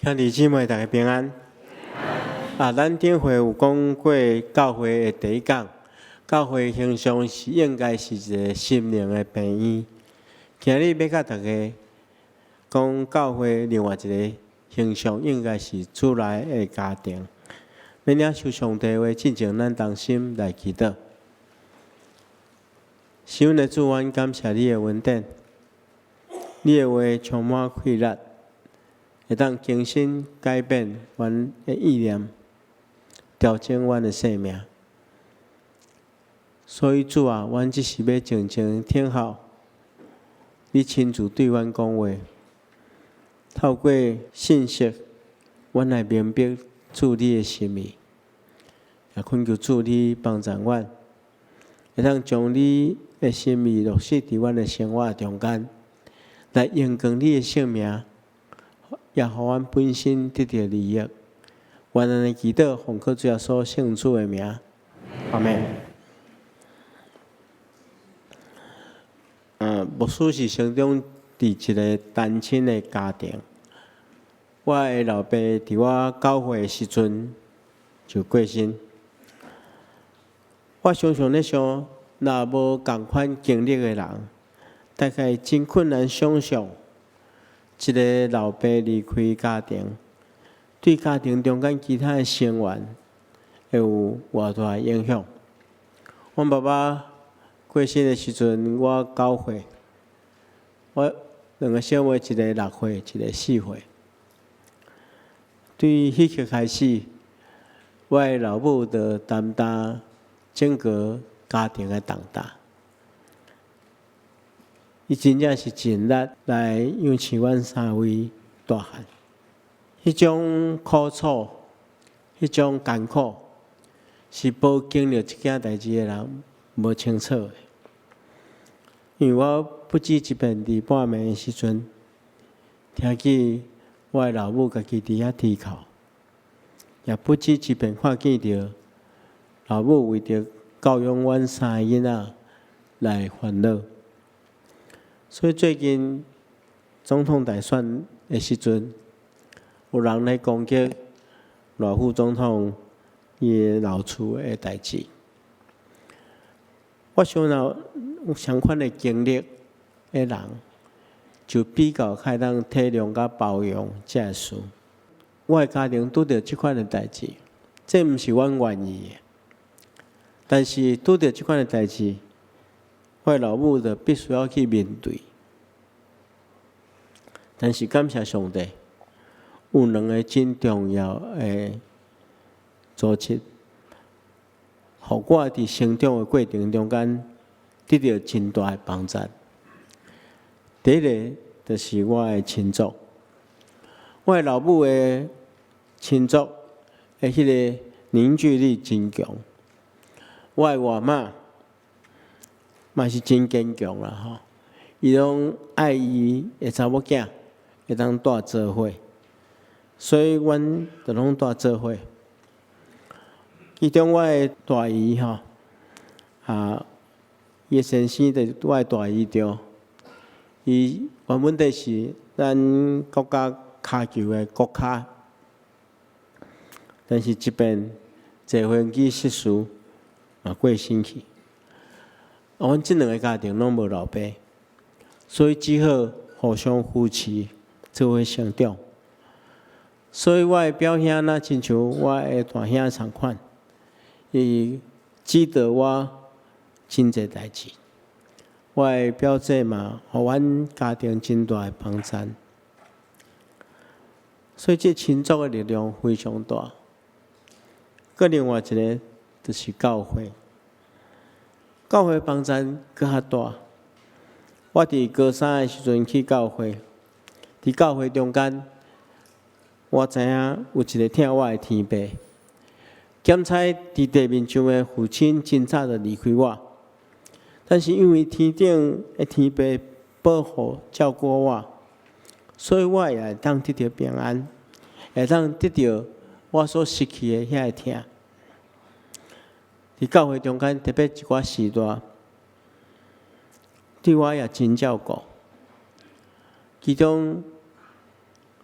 兄弟姊妹，大家平安。啊，咱頂回有講過教會的第一講，教會形象是應該是一個心靈的病院。今日欲佮大家講教會另外一個形象，應該是主內的家庭。欲領受上帝話進前，咱同心來祈禱。是阮的主，阮感謝你的恩典，你的話充滿氣力，會當更新改變阮的意念，調整阮的生命。所以主啊，阮只是欲靜靜聽候你親自對阮講話，透過信息，阮來明白主你的心意，也懇求主你幫助阮，會當將你的心意落實佇阮的生活中間，來榮光你的聖名，也予阮本身得著利益。阮按呢祈禱，奉靠主耶穌聖子的名，阿們。牧師是成長佇一個單親的家庭。我的老爸佇我9歲的時陣就過身。我常常咧想，若無仝款經歷的人，大概真困難想像一個老爸離開家庭，對家庭中間其他的成員會有偌大的影響。阮爸爸過身的時陣，我九歲，我兩個小妹，一个6歲，一個4歲。對彼刻開始，我的老母就擔當整個家庭的重擔。伊真正是盡力來養飼阮三位大漢。彼種苦楚，彼種艱苦，是無經歷這件代誌的人無清楚的。因為我不止一遍佇半暝的時陣，聽見我的老母家己佇遐啼哭，也不止一遍看見著老母為著教養阮三個囡仔來煩惱。所以最近總統大選的時陣，有人來攻擊賴副總統伊的老厝的代誌。我想若有相款的經歷的人，就比較較會當體諒佮包容這个事。我的家庭拄著這款的代誌，這毋是阮願意的。但是拄著這款的代誌，我的老母就必須要去面對。但是感謝上帝，有兩个真重要的組織，予我佇成長的過程中間得著真大的幫助。第一个就是我的親族，我的老母的親族的彼个凝聚力真強。我的外媽嘛是真堅強啦吼，伊攏愛伊的查某囝會當蹛做伙，所以阮就攏蹛做伙。其中我的大姨吼，啊，伊的先生就是我的大姨丈，伊原本底是咱國家跤球的國跤，但是這擺坐飛機失事嘛過身去。啊，阮這兩个家庭攏無老爸，所以只好互相扶持，做伙成長。所以我的表兄若親像我的大兄仝款，伊指導我真濟代誌。我的表姐嘛，予阮家庭真大的幫助。所以這親族的力量非常大。閣另外一个就是教會，教會幫助閣較大。我佇高三的時陣去教會，佇教會中間，我知影有一个疼我的天父。檢查佇地面上的父親真早就離開我，但是因為天頂的天父保護照顧我，所以我也會當得著平安，會當得著我所失去的遐个疼。佇教會中間，特別一寡時代，對我也真照顧。其中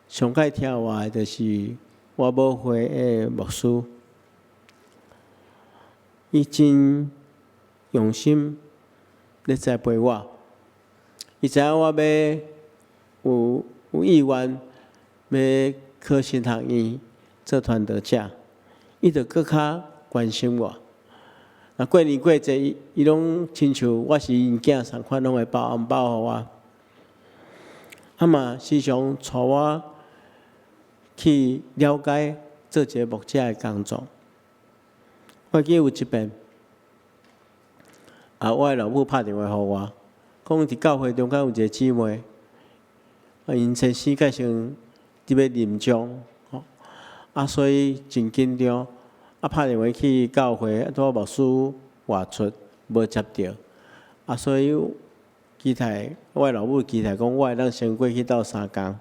上蓋聽話的就是我母會的牧師，伊真用心咧栽培我。伊知影我欲有意願欲考神學院做傳道者，伊就閣較關心我。啊，過年過節，伊攏親像我是𪜶囝仝款，攏會包紅包予我。啊嘛，時常帶我去了解做一个牧者的工作。我記得有一遍，啊，我的老母拍電話予我，講佇教會中間有一个姊妹，啊，𪜶先生改成佇欲臨終，吼，啊，所以真緊張，啊，拍電話去教會，啊，拄好牧師外出，無接著，啊，所以期待我的老母期待講，我會當先過去鬥相共。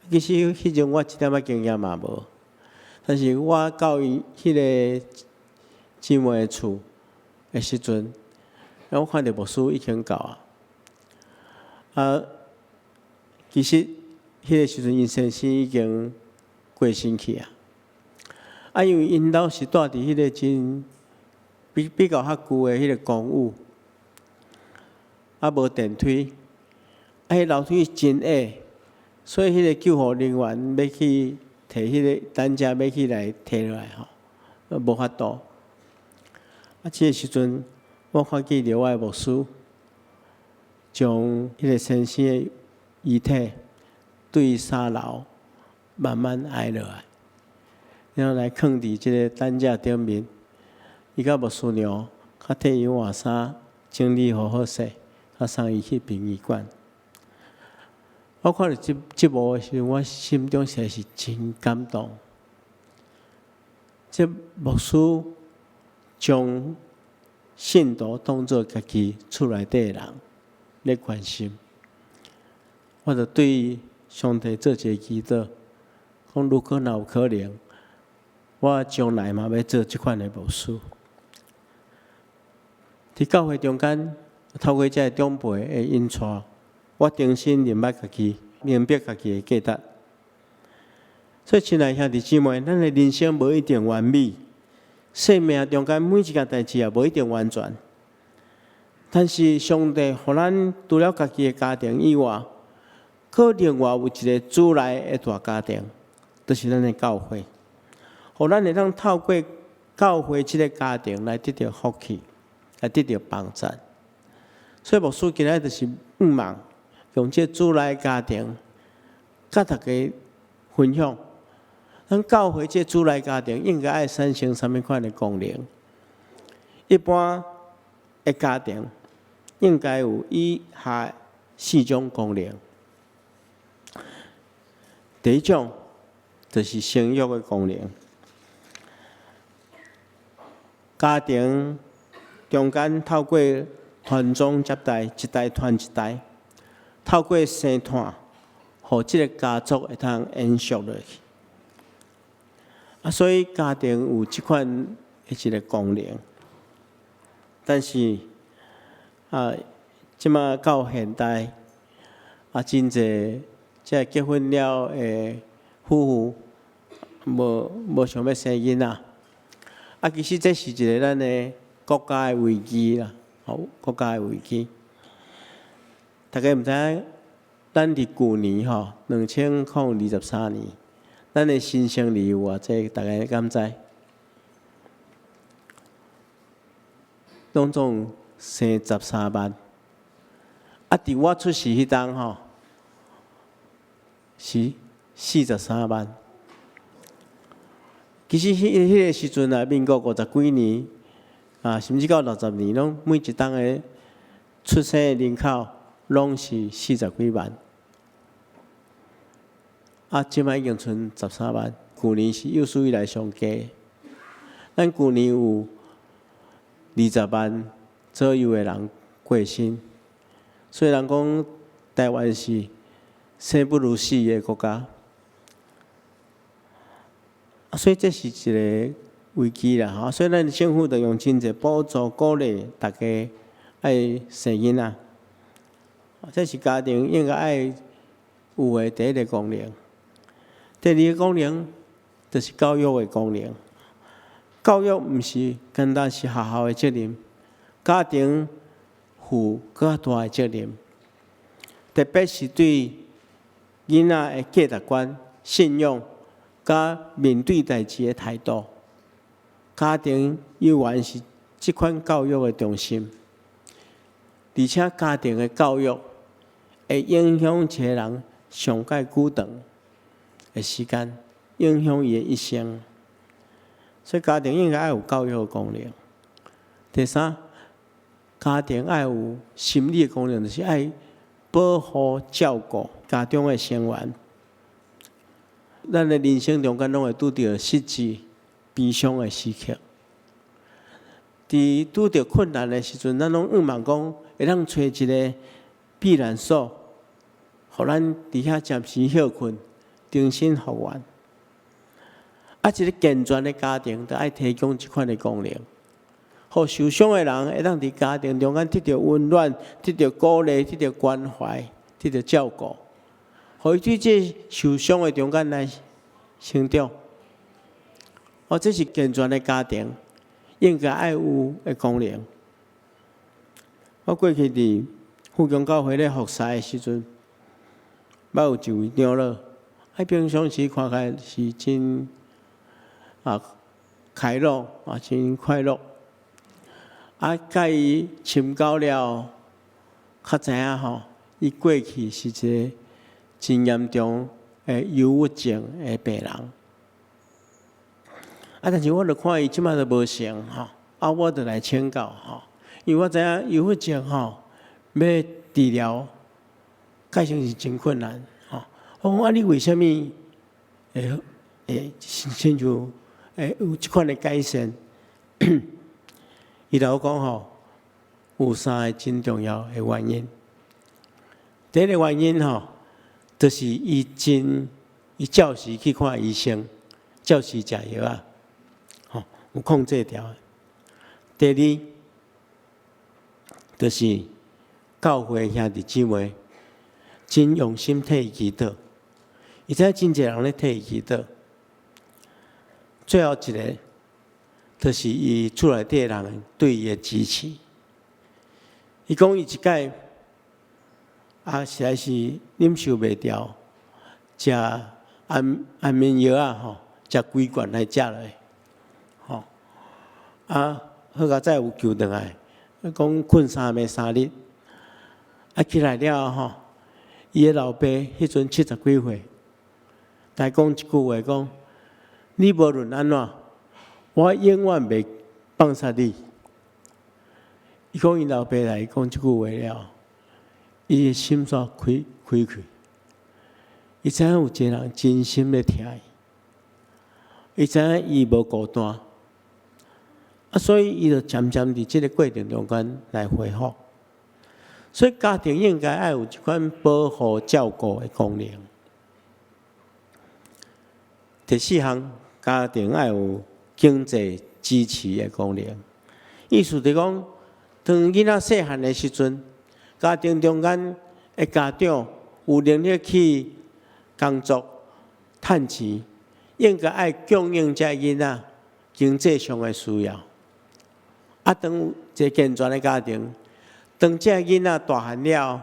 其實彼陣我一點仔經驗嘛無，但是我到伊彼个姊妹的厝的時陣，我看著牧師已經到啊。啊，其實彼个時陣𪜶先生已經過身去啊。啊，因為𪜶兜是住佇彼个真比較較舊的彼个公寓，啊，無電梯，啊，彼樓梯真矮，所以彼个救護人員欲去提彼个擔架欲去來提落來吼，無法度。啊，這个時陣我看見著我的牧師將彼个先生的遺體對3樓慢慢挨落來，然後來囥佇這个擔架頂面。伊佮牧師娘，較替伊換衫，整理好好勢，較送伊去殯儀館。我看著這幕的時陣，我心中實在是真感動。這牧師將信徒當做家己厝內底的人咧關心，我就對上帝做一个祈禱，講如果若有可能，我將來嘛欲做這款的牧師。佇教會中間，透過這个長輩的引帶，我重新認捌家己，明白家己的價值。所以，親愛兄弟姊妹，咱的人生無一定完美，生命中間每一件代誌也無一定完全。但是，上帝予咱除了家己的家庭以外，閣另外有一个主內的大家庭，就是咱的教會。予咱會當透過教會這个家庭來得著福氣，來得著幫助。所以，牧師今仔日就是向望用這个主內家庭，佮大家分享。咱教會這个主內家庭應該愛產生啥物款的功能？一般的家庭應該有以下四種功能。第一種就是生育的功能。家庭中間透過傳宗接代，一代傳一代，透過生湠，予這个家族會當延續落去。啊，所以家庭有這款的一个功能。但是啊，這馬到現代啊，真濟這結婚了的夫婦無想欲生囡仔。啊，其實這是一个咱的國家的危機啦，吼，國家的危機。大家毋知影，咱佇舊年吼，2023年，咱的新生兒有偌濟？大家敢知？攏總生13萬。啊，佇我出世彼當吼，是43萬。其實彼个時陣啊，民國50幾年啊，甚至到60年，攏每一冬的出生的人口攏是40幾萬。啊，這擺已經賰13萬，舊年是有史以來上低。咱舊年有20萬左右的人過身，所以人講台灣是生不如死的國家。所以這是一个危機啦，吼！所以咱政府就用真濟補助鼓勵大家愛生囡仔。這是家庭應該愛有的第一个功能。第二個功能就是教育的功能。教育毋是單單是學校的責任，家庭負閣較大的責任，特別是對囡仔的價值觀、信仰、佮面對代誌的態度，家庭猶原是這款教育的中心。而且家庭的教育會影響一個人上蓋久長的時間，影響伊的一生。所以家庭應該愛有教育的功能。第三，家庭愛有心理的功能，就是愛保護照顧家中的成員。咱的人生中間攏會拄著失志、悲傷的時刻。佇拄著困難的時陣，咱攏向望講會當揣一个避難所，予咱佇遐暫時歇睏，重新復原。啊，一个健全的家庭，著愛提供這款的功能，予受傷的人會當佇家庭中間得著溫暖、得著鼓勵、得著關懷、得著照顧，予伊對這受傷的中間來成長。哦，這是健全的家庭應該愛有的功能。我過去佇富強教會咧服侍的時陣，捌有一位長老，啊，平常時看起來是真開朗啊，真快樂。啊，佮伊深交了，較知影吼，伊過去是一个真嚴重的憂鬱症的病人。啊，但是我著看伊這擺都無成吼，啊，我著來請教吼，因為我知影憂鬱症吼，欲治療，改成是真困難吼。我講啊，你為啥物會親像會有這款的改善？伊就講吼，有三个真重要的原因。第一个原因吼，就是伊照時去看醫生，照時食藥仔，吼，有控制牢。第二，就是教會兄弟姊妹真用心替伊祈禱，伊知影真濟人咧替伊祈禱。最後一个，就是伊厝內底人對伊的支持。伊講伊一擺啊，實在是忍受袂牢，食安眠藥仔吼，食規罐來食落，吼啊，好佳哉有救轉來，講睏3暝3日，啊起來了吼，伊的老爸彼陣70幾歲，共伊講一句話講：你無論按怎，我永遠袂放捨你。伊講𪜶老爸來講這句話了，伊的心煞開開去。伊知影有一个人真心咧疼伊，伊知影伊無孤單，啊，所以伊就漸漸佇這个過程中間來恢復。所以家庭應該愛有這款保護照顧的功能。第四項，家庭愛有經濟支持的功能。意思就是講，當囡仔細漢的時陣，家庭中間的家長有能力去工作、趁錢，應該愛供應這囡仔經濟上的需要。啊，當有一個健全的家庭，當這囡仔大漢了，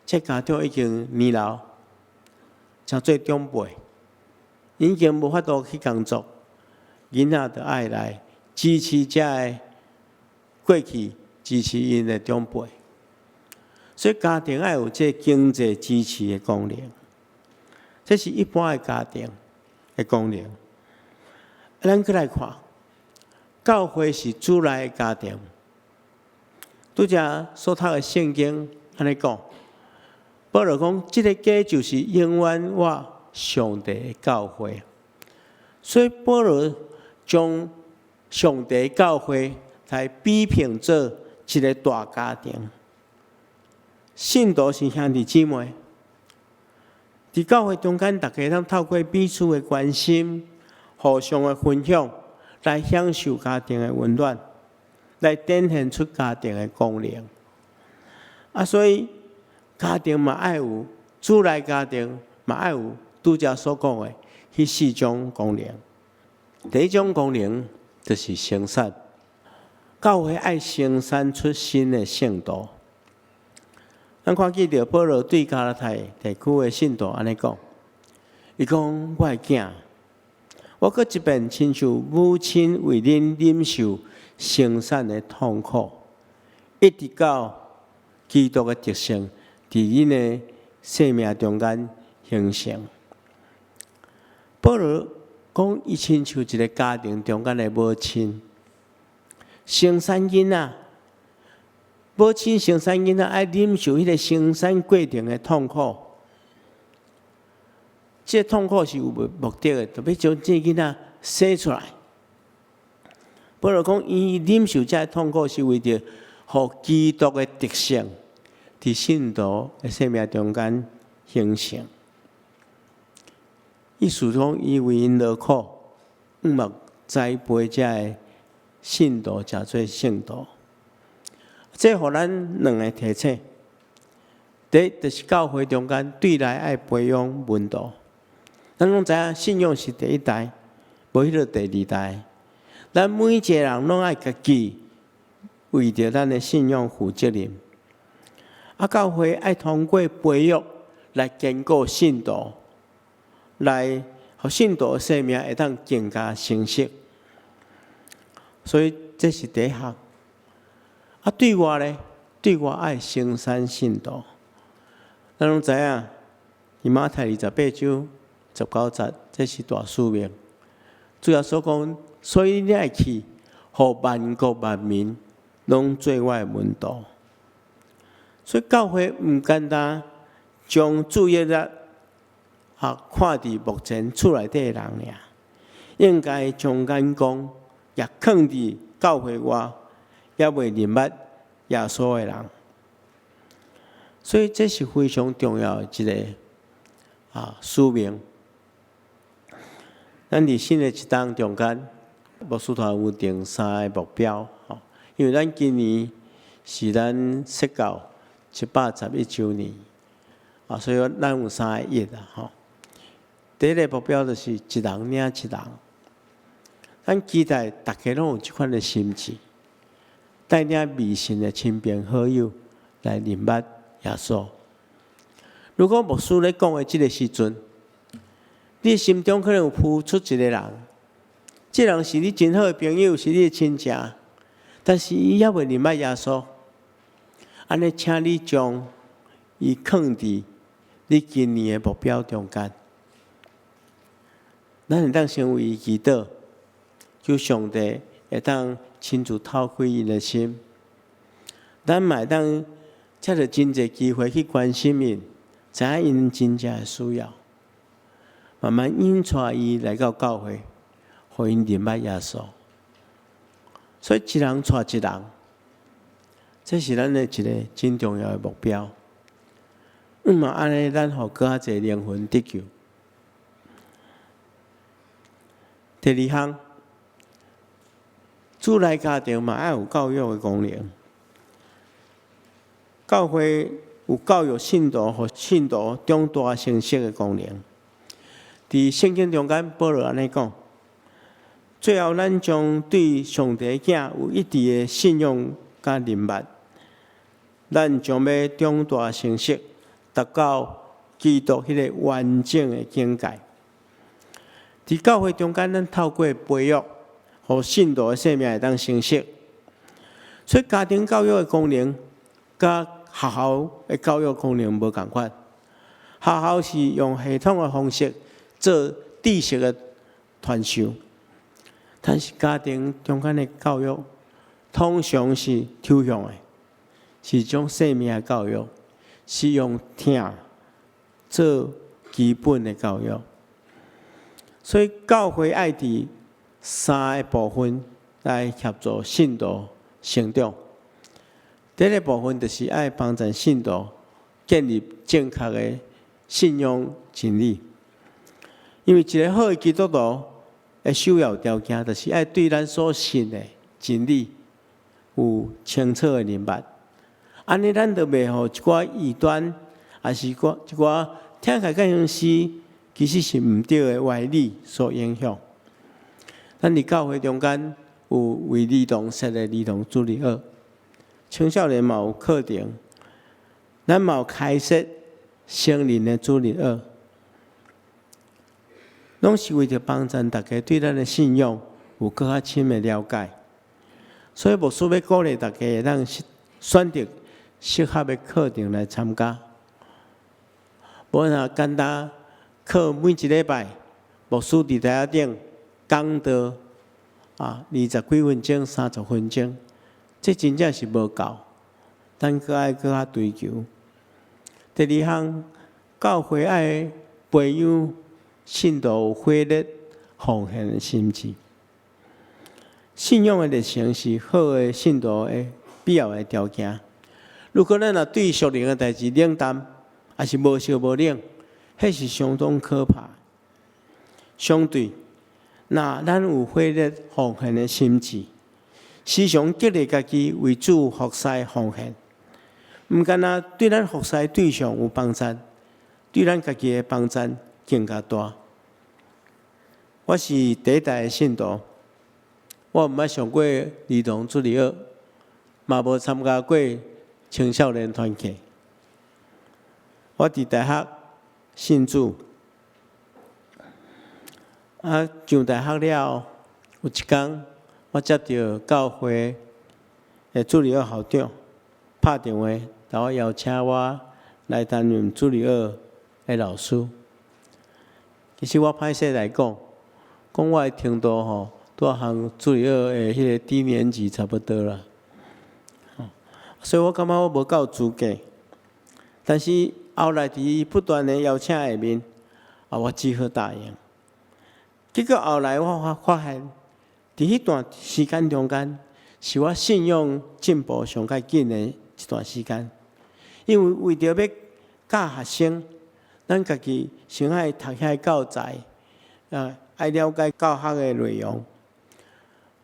這家長已經年老，成做長輩，已經無法度去工作，囡仔就愛來支持這个過去支持𪜶的長輩，所以家庭愛有這經濟支持的功能，這是一般的家庭的功能。咱閣來看，教會是主內的家庭。拄才所讀的聖經按呢講，保羅講，這个家就是永遠活上帝的教會。所以保羅將上帝教會來比拼做一个大家庭。信徒是兄弟姊妹，佇教會中間，大家通透過彼此的關心、互相的分享，來享受家庭的溫暖，來展現出家庭的功能。啊，所以家庭嘛愛有主內家庭嘛愛有拄才所講的彼四種功能。第一種功能就是生產，教會愛生產出新的聖徒。咱看見著保羅對加拉太地區的信徒按呢講，伊講，我的囝，我閣一遍親像母親為恁忍受生產的痛苦，一直到基督的德性佇恁的生命中間形成。保羅講，伊親像一个家庭中間的母親，生產囡仔，母親生產囡仔愛忍受彼个生產過程的痛苦，這个痛苦是有目的的，就欲將這个囡仔生出來。保羅講，伊忍受這个痛苦是為著予基督的德性佇信徒的生命中間形成。意思講，伊為𪜶勞苦，向望栽培這个信徒，成做聖徒。這予咱兩个提醒：第一，就是教會中間對內愛培養門徒。咱攏知影，信仰是第一代，無彼个第二代。咱每一个人攏愛家己為著咱的信仰負責任。啊，教會愛通過培育來堅固信徒，來予信徒的生命會當更加成熟。所以這是第一項。啊，對外咧，對外愛生產信徒。咱攏知影，佇馬太28章19節，這是大使命。主耶穌講，所以你愛去，予萬國萬民攏做我的門徒。所以教會毋簡單將注意力啊看佇目前厝內底的人爾，應該將眼光也放佇教會外，猶未認捌耶穌的人。所以這是非常重要的一个使命。咱佇新的一冬中間，牧師團有定三个目標，吼，因為咱今年是咱設教111週年，啊，所以咱有三個一啊，吼。第一个目標就是一人領一人，咱期待逐家攏有這款的心志，帶領未信的親朋好友來認捌耶穌。如果牧師咧講的這个時陣，你心中可能有浮出一个人，這人是你真好的朋友，是你的親情，但是伊猶未認捌耶穌。按呢，請你將伊囥佇你今年的目標中間。咱會當先為伊祈禱，求上帝會當親自透開𪜶的心。咱嘛會當藉著真濟機會去關心𪜶，知影𪜶真正的需要，慢慢引帶伊來到教會，予𪜶認捌耶穌。所以一人帶一人，這是咱的一个真重要的目標。嘛按呢，咱予閣較濟靈魂得救。第二項，主內家庭嘛愛有教育的功能。教會有教育信徒，予信徒長大成熟的功能。佇聖經中間，保羅按呢講：最後，咱將對上帝囝有一致的信仰佮認捌，咱將欲長大成熟，達到基督彼个完整的境界。佇教會中間，咱透過培育，予信徒的生命會當成熟。所以，家庭教育的功能，佮學校的教育功能無仝款。學校是用系統的方式做知識的傳授，但是家庭中間的教育，通常是抽象的，是一種生命的教育，是用疼做基本的教育。所以教會愛佇三个部分來協助信徒成長。第一个部分就是愛幫助信徒建立正確的信仰真理。因為一个好的基督徒的首要條件，就是愛對咱所信的真理有清楚的認捌。按呢，咱就袂予一寡異端，抑是一寡聽起來敢像是其實是毋對的歪理所影響。咱佇教會中間有為兒童設的兒童主日學，青少年嘛有課程，咱嘛有開設成人的主日學，攏是為著幫助大家對咱的信仰有閣較深的了解。所以牧師欲鼓勵大家會當選擇適合的課程來參加。無若簡單靠每一禮拜牧師佇台仔頂講道啊，二十幾分鐘、30分鐘，這真正是無夠。咱閣愛閣較追求。第二項，教會愛培養信徒有火熱奉獻的心志。信仰的熱誠是好的信徒的必要的條件。如果咱若對屬靈的代誌冷淡，抑是無燒無冷，彼是相當可怕。相對，若咱有火熱奉獻的心志，時常激勵家己為主服侍奉獻，毋干焦對咱服侍對象有幫助，對咱家己的幫助更加大。我是第一代的信徒，我毋捌上過兒童主日學，嘛無參加過青少年團契。我佇大學信主，啊，上大學了後，有一工我接著教會的主日學校長拍電話，共我邀請我來擔任主日學的老師。其實我歹勢來講，講我的程度吼，拄和主日學的彼个低年級差不多啦。所以我感覺我無夠資格。但是後來佇伊不斷的邀請下面，啊，我只好答應。結果後來我發現，佇彼段時間中間，是我信仰進步上較緊的一段時間。因為為著欲教學生，咱家己先愛讀遐教材，啊，愛了解教學的內容。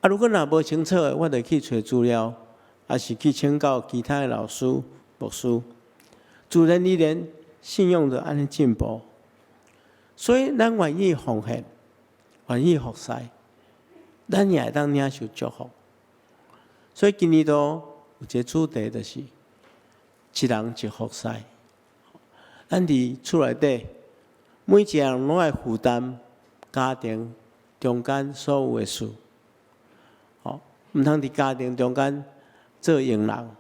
啊，如果若無清楚的，我就去揣資料，抑是去請教其他的老師、牧師。自然而然，信仰就按呢進步。所以，咱願意奉獻，願意服侍，咱也會當領受祝福。所以今年度有一個主題，就是一人一服侍。咱佇厝內底，每一個人攏愛負擔家庭中間所有的事，吼，毋通佇家庭中間做傭人。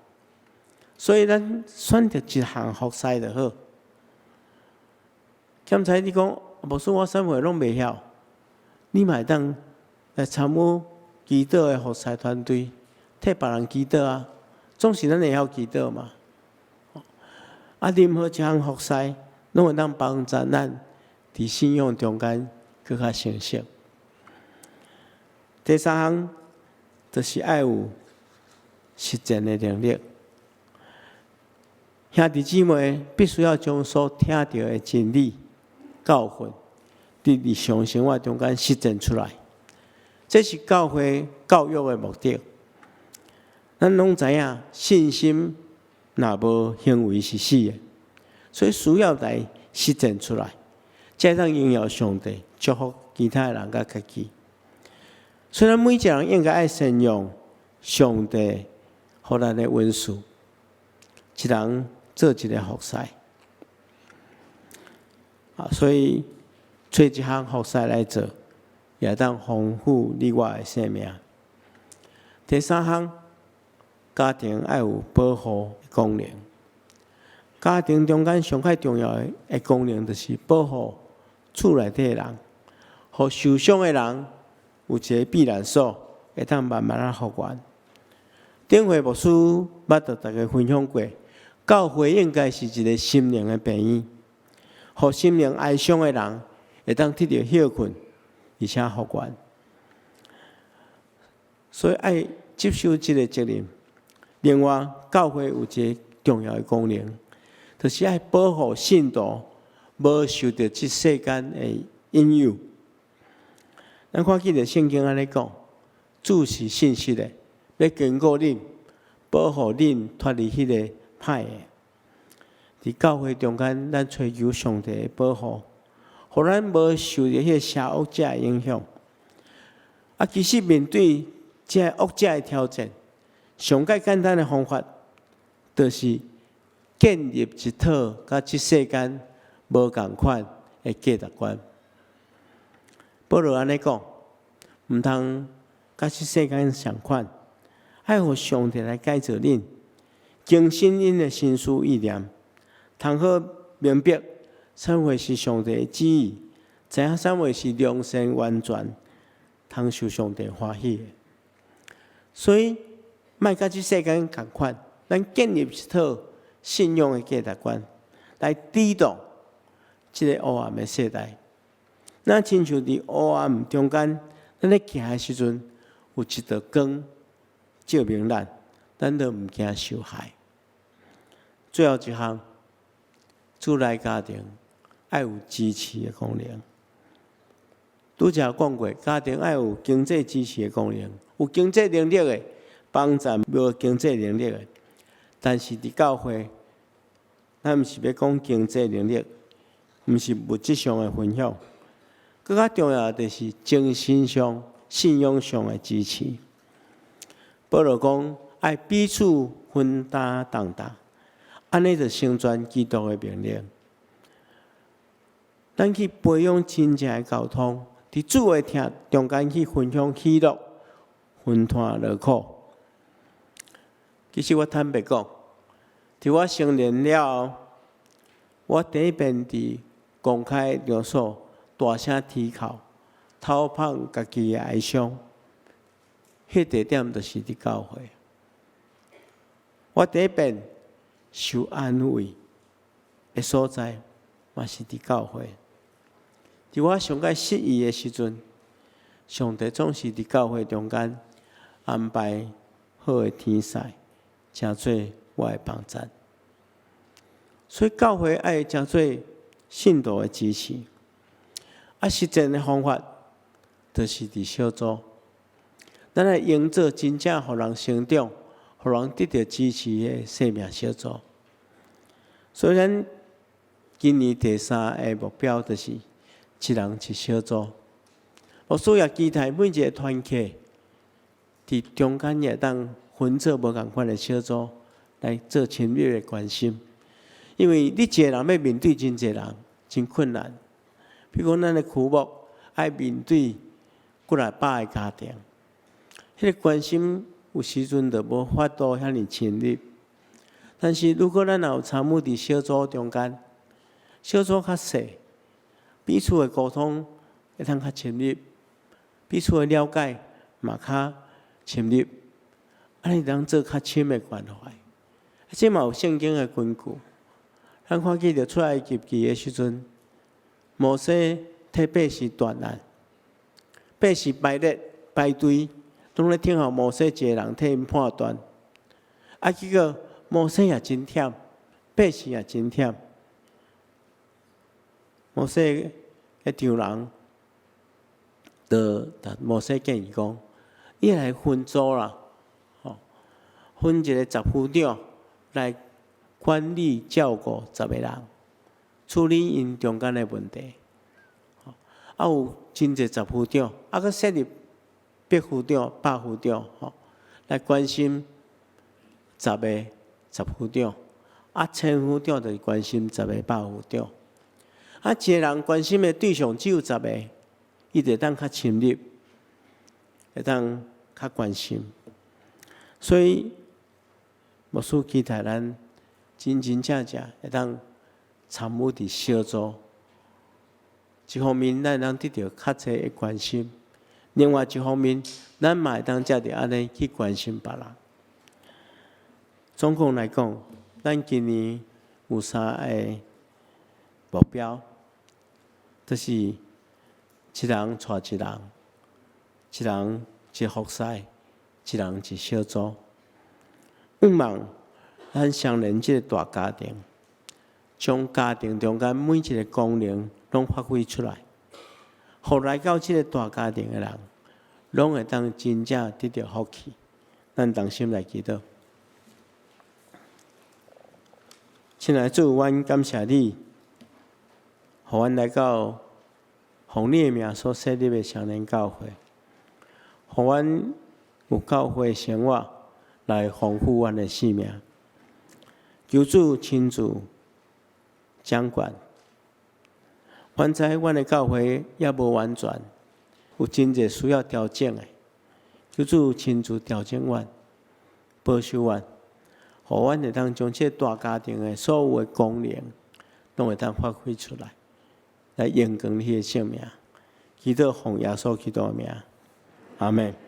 所以咱選擇一項服侍就好。兼且你講，牧師我啥物攏袂曉，你嘛會當來參與祈禱的服侍團隊，替別人祈禱啊。總是咱會曉祈禱嘛。啊，任何一項服侍，攏會當幫助咱佇信仰中間閣較成熟。第三項，就是愛有實踐的能力。兄弟姊妹必須要將所聽著的真理教訓，佇日常生活中間實踐出來。這是教會教育的目的。咱攏知影，信心若無行為是死的，所以需要來實踐出來，才當榮耀上帝，祝福其他的人佮家己。所以咱每一個人應該愛善用上帝予咱的恩賜，一人做一个服侍。啊，所以揣一項服侍來做，也當豐富你我的生命。第三項，家庭愛有保護功能。家庭中間上較重要的功能，就是保護厝內底的人，予受傷的人有一个避難所，會當慢慢仔復原。頂回牧師捌佇大家分享過，教會應該是一个心靈的病院，予心靈哀傷的人會當得著歇睏，而且復原。所以愛接受這个責任。另外，教會有一个重要的功能，就是愛保護信徒無受著這世間的引誘。咱看見著聖經按呢講，主是信實的，欲堅固恁，保護恁脫離彼個歹的。佇教會中間，咱揣求上帝的保護，予咱無受著彼个邪惡者的影響。啊，其實面對這个惡者的挑戰，上蓋簡單的方法，就是建立一套佮這世間無仝款的價值觀。保羅按呢講，毋通佮這世間相款，愛予上帝來改造恁，更新恁的心思意念，通好明白啥物是上帝的旨意，知影啥物是良善完全，通受上帝歡喜的。所以，莫佮這世間仝款，咱建立一套信仰的價值觀，來抵擋這个黑暗的世代。咱親像佇黑暗中間，咱咧行的時陣，有一道光照明咱，咱就毋驚受害。最後一項，主內家庭愛有支持的功能。拄才講過，家庭愛有經濟支持的功能，有經濟能力的幫助無經濟能力的。但是佇教會，咱毋是欲講經濟能力，毋是物質上的分享，閣較重要的就是精神上、信仰上的支持。保羅講，愛彼此分擔重擔，按呢就成全基督的命令。咱去培養真正的溝通，佇主的疼中間去分享喜樂、分攤勞苦。其實我坦白講，佇我成年了後，我第一遍佇公開場所大聲啼哭、吐放家己的哀傷，彼地點就是佇教會。我第一遍受安慰的所在，嘛是佇教會。佇我上蓋失意的時陣，上帝總是佇教會中間安排好的天使，成做我的幫贊。所以教會愛成做信徒的支持。啊，實踐的方法，就是佇小組。咱來營造真正予人成長、予人得著支持的生命小組。所以，咱今年第三个目標就是一人一小組。牧師也期待每一个團契，佇中間也會當分做無仝款的小組來做親密的關心。因為你一个人欲面對真濟人，真困難。比如講，咱的區牧愛面對幾若百个家庭，彼个關心有時陣就無法度遐爾親密。但是如果咱若有參與佇小組中間，小組較細，彼此的溝通會當較親密，彼此的了解嘛較深入，按呢會當做較深的關懷。這嘛有聖經的根據。咱看見著出埃及記的時陣，摩西替百姓斷難，百姓排列排隊，攏咧等候摩西一个人替𪜶判斷。啊，結果摩西也真忝，百姓也真忝。摩西的丈人就共摩西建議講：你來分組啦，吼，分一個十夫長來管理照顧十个人，處理𪜶中間的問題。啊，有真濟十夫長，啊，閣設立百夫長、百夫長，吼，來關心十个十夫長，啊，千夫長就是關心十个百夫長。啊，一个人關心的對象只有十个，伊就會當較深入，會當較關心。所以，牧師期待咱真真正正會當參與佇小組。一方面，咱會當得著較濟的關心；另外一方面，咱嘛會當藉著按呢去關心別人。總共來講，咱今年有三个目標，就是一人帶一人，一人一服侍，一人一小組。向望咱雙連這个大家庭，將家庭中間每一个功能攏發揮出來，予來到這个大家庭的人，攏會當真正得著福氣。咱同心來祈禱。親愛的主，阮感謝你，予阮來到奉你的名所設立的雙連教會，予阮有教會生活來豐富阮的生命。求主親自掌管。阮知阮的教會猶無完全，有真濟需要調整的。求主親自調整阮，保守阮，予阮會當將這個大家庭的所有的功能，攏會當發揮出來，來榮光你的聖名。祈禱奉耶穌基督的名，阿門。